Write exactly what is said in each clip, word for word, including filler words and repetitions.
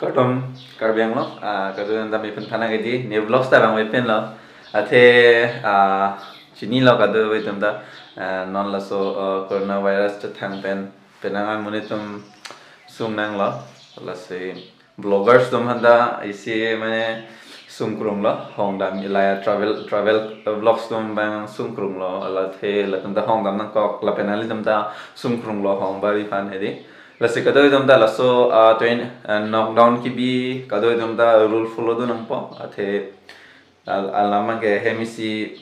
Kardom Karbi Anglong, ah, kadokave atum ta mephan phan nangkedi, ne vlogs ta vangve pinlo. Athe, ah, chinilo kadokave atum ta, ah, non laso, ah, coronavirus chethang pen, penang an monit atum sung nanglo. Lasi vloggers atum aphan ta isi mane sungkrunglo, hongdam ilaya travel, travel, eh, vlogs atum abang sungkrunglo, alathe latum ta hongdam nangkok, lapen alitum ta sungkrunglo hongbar aphan hedi. Lasi kadokave atum ta laso, ah, twen, ah, lockdown kebi kadokave atum ta rule follow do nangpo. Athe al-, alam abangke hem isi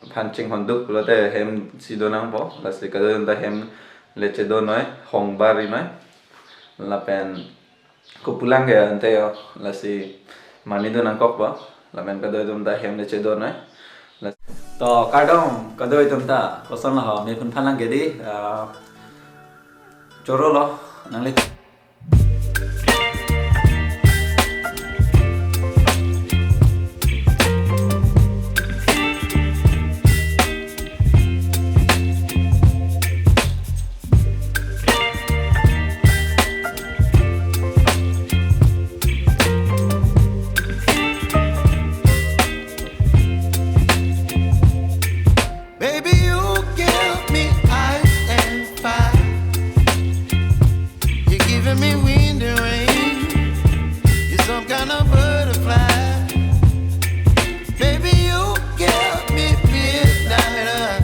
aphan chinghonduk pulote hem si do nangpo. Lasi kadokave atum ta hem le chedonoi, hongbar rinoi. Lapen kopulang ke ante yo, lasi mani do nangkokpo. Lapen kadokave atum ta hem le chedonoi. Las-, to kardom kadokave atum ta, kosonlo ho, mephan phan nangkedi, ah, chorolo, nangli. Baby, you give me ice and fire. You're giving me wind and rain. You're some kind of butterfly. Baby, you give me midnight oil.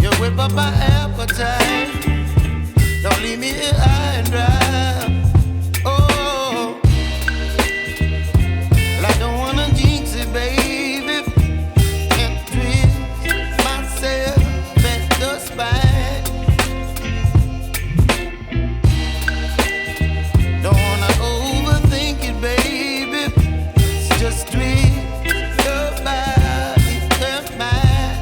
You whip up my appetite. Don't leave me here high and dry. Oh, well, I don't wanna jinx it, baby, and twist myself at the spine. Don't wanna overthink it, baby. Just twist your body and mine.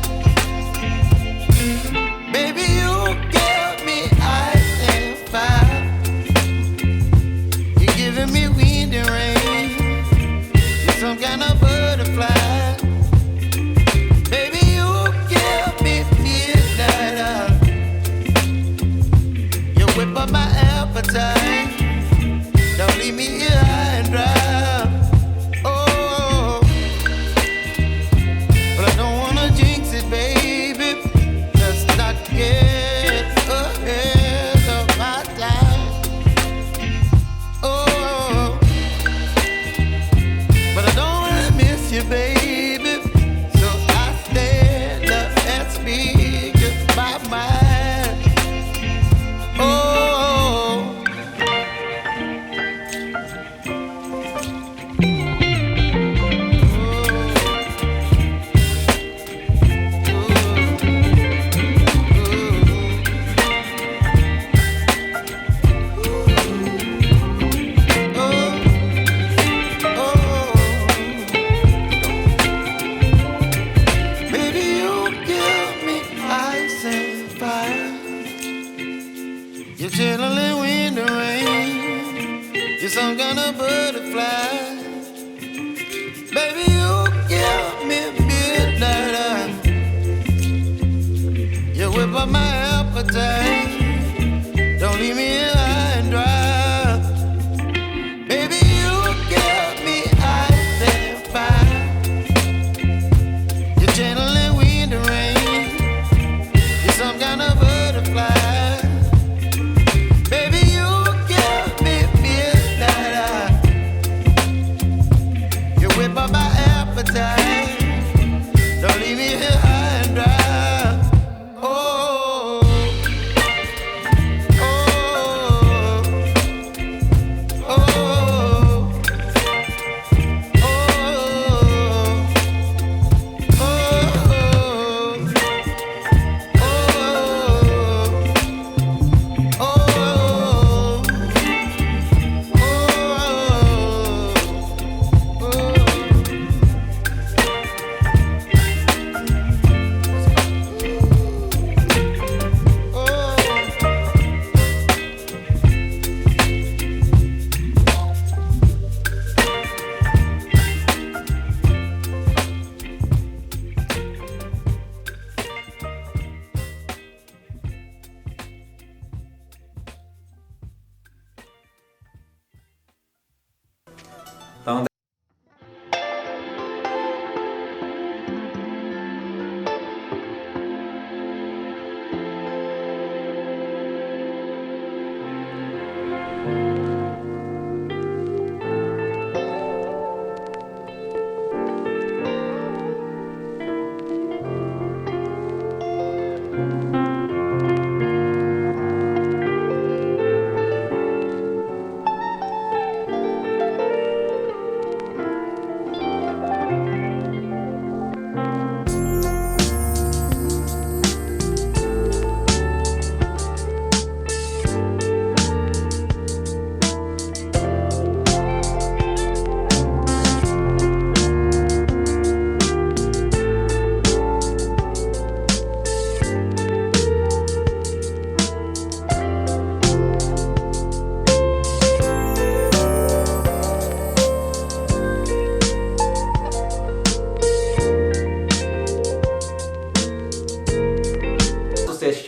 Baby, you give me ice and fire. You're giving me wind and rain. You're some kind of butterfly. Baby, you give me midnight oil. You whip up my appetite. Don't leave me here high and dry. Oh, but I don't wanna jinx it, baby. Let's not get ahead of my time. Oh, but I don't wanna miss you, baby. So I stand up and speak just my mind. Oh. Baby, you give me ice and fire. You're chilling in the rain. You're some kind of butterfly. Baby, you give me midnight oil. You whip up my appetite. Don't leave me here high and dry. Baby, you give me ice and fire. You're channeling wind and rain. You're some kind of butterfly. Baby, you give me midnight oil. You whip up my appetite. Don't leave me here high and dry. Oh,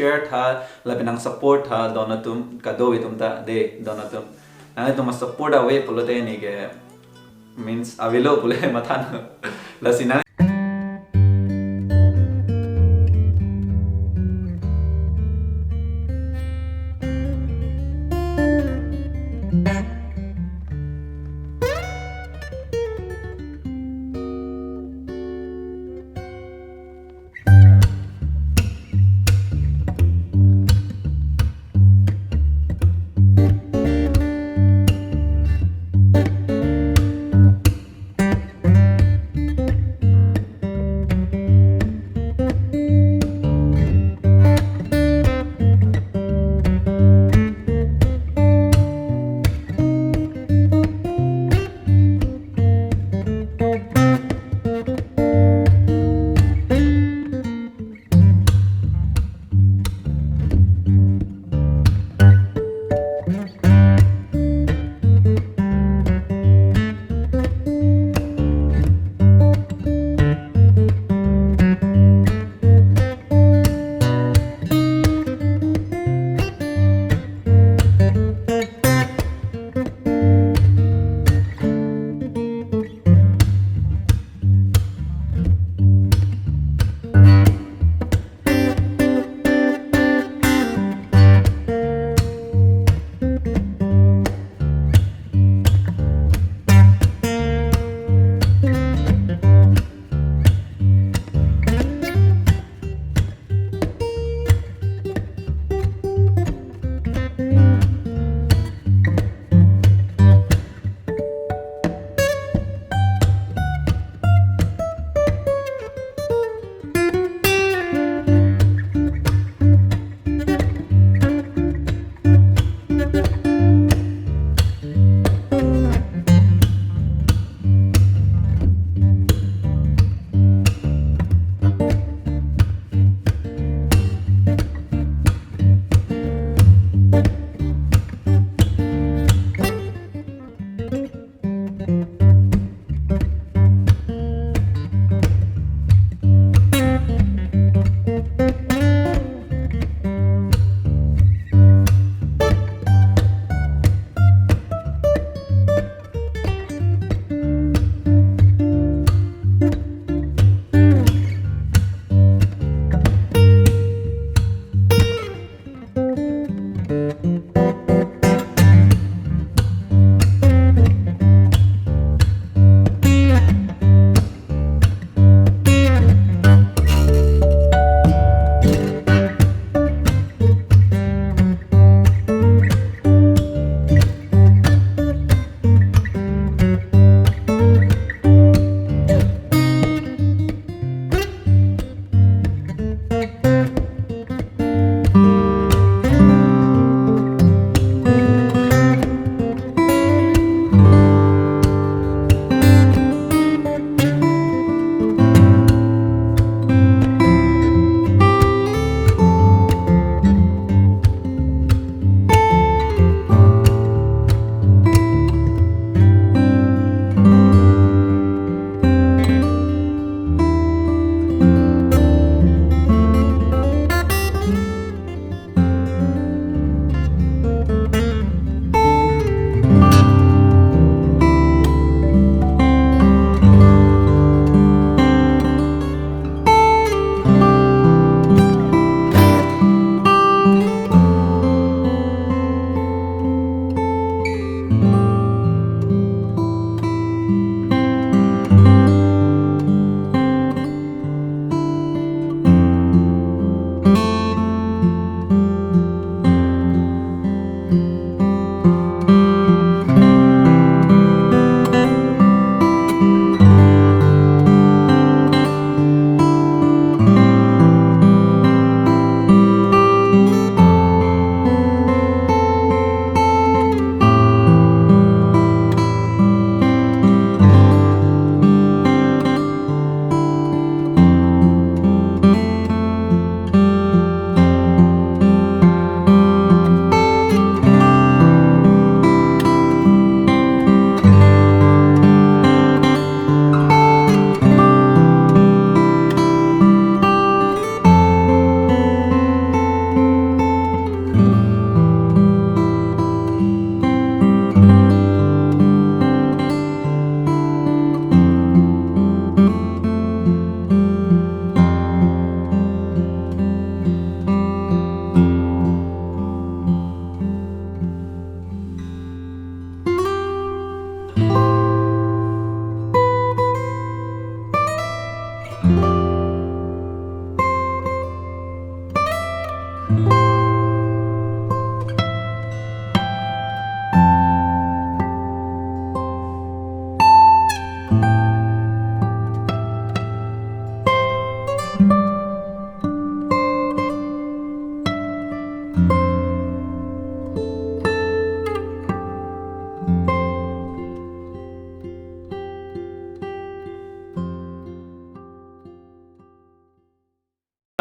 share tha, lapen nang support tha, don atum, kadokave atum ta, de, don atum. Nanglitum a-support ave pulote neke, means, avelo pule matha no. Lasi nang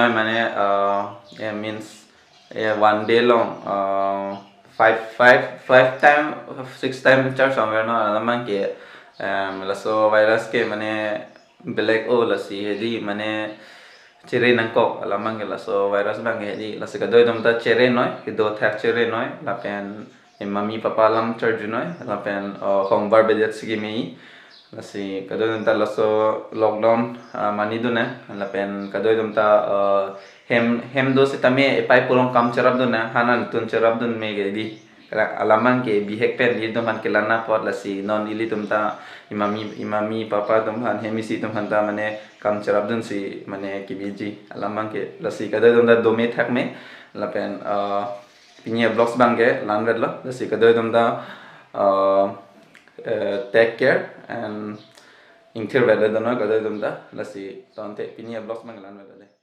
Mane, uh, yeah, means, yeah, one day along, uh, five, five, five time, six time charge somewhere no, alam abang ke, um, laso virus ke mane belek o lasi hedi mane chere nangkok alam abang ke laso virus abang ke hedi lasi kadoi atum ta chere noi, kedo thak chere noi, lapen mami papa alam charju noi, lapen, uh, hongbar bedet sigi mei. Lasi kadoi atum ta laso lockdown, ah, mani dun nang, lapen kadoi atum ta, ah, hem, hem do sitame epai pulong kam cherap dun nang, hanan tun cherap dun me ke di. Kala alam abang ke bihek pen ilitum aphan kelang apot lasi non ilitum ta imami, imami papa atum aphan hem isi atum aphan ta mane kam cherap dunsi mane kebiji alam abang ke lasi kadoi atum ta dome thak me lapen, ah, pini vlogs abang ke la-an vetlo lasi kadoi atum ta, ah, eh, take care and ingthir vetlo dono kadoi atum ta lasi tangte pini vlogs abang la-an vetlo de.